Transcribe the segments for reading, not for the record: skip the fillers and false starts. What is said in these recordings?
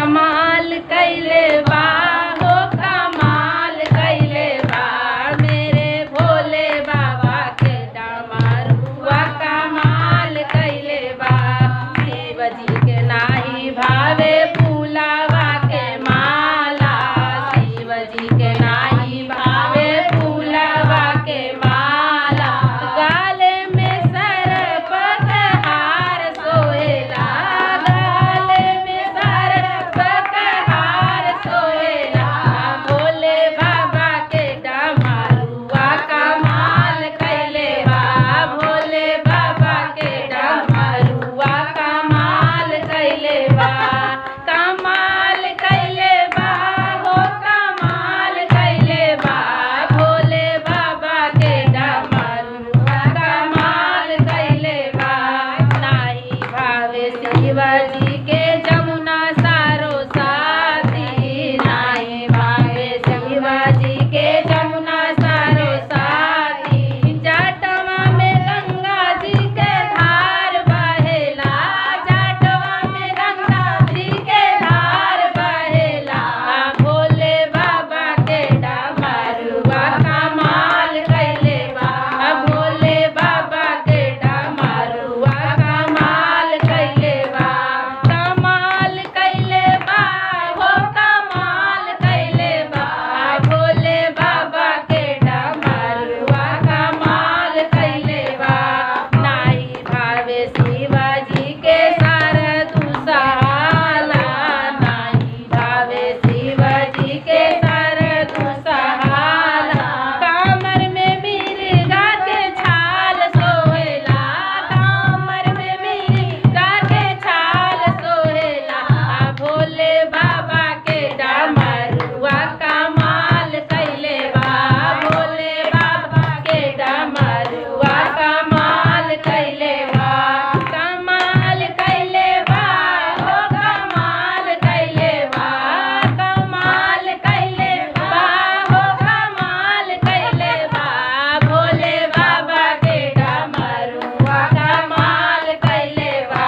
कमाल कैले बा, हो कमाल कैले बा, मेरे भोले बाबा के डमरुआ कमाल कैले बा। शिव जी के नाही भावे फूलावा के माला, शिव जी के नाही भावे फूलावा के माला। गाले में सर्प के हार सोहेला, गाले में सर्प के हार सोहेला। भोले बाबा के डमरुआ कमाल कैले बा, भोले बाबा के डमरुआ कमाल कैले बा। कमाल कैले बा, हो कमाल कैले बा, भोले बाबा के डमरुआ कमाल कैले बा। नाही भावे शिवजी के जमुना सारो साथी, नाही भावे शिवजी के जमुना सारो साथी। जटवा में गंगा जी के धार बहेला, जटवा में गंगा जी के धार बहेला। भोले बाबा के डमरुआ कमाल कैले बा, भोले बाबा के डमरुआ कमाल कैले बा। कमाल कैले बा, हो कमाल कैले बा, भोले बाबा के डमरुआ कमाल कैले बा। नाही भावे शिवजी के सार दुसहाला, नाही भावे शिवजी के सार दुसहाला। कामर में मिर्गा के छाल सोहेला, कामर में मिर्गा के छाल सोहेला। भोले बाबा के डमरुआ कमाल कैले बा, भोले बाबा के डमरुआ कमाल कैले बा। कमाल कैले बा, हो कमाल कैले बा, कमाल कैले बा, हो कमाल कैले बा, भोले बाबा के डमरुआ कमाल कैले बा।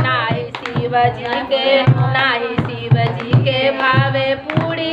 नाही शिवजी के, नाही शिवजी के भावे पूरी।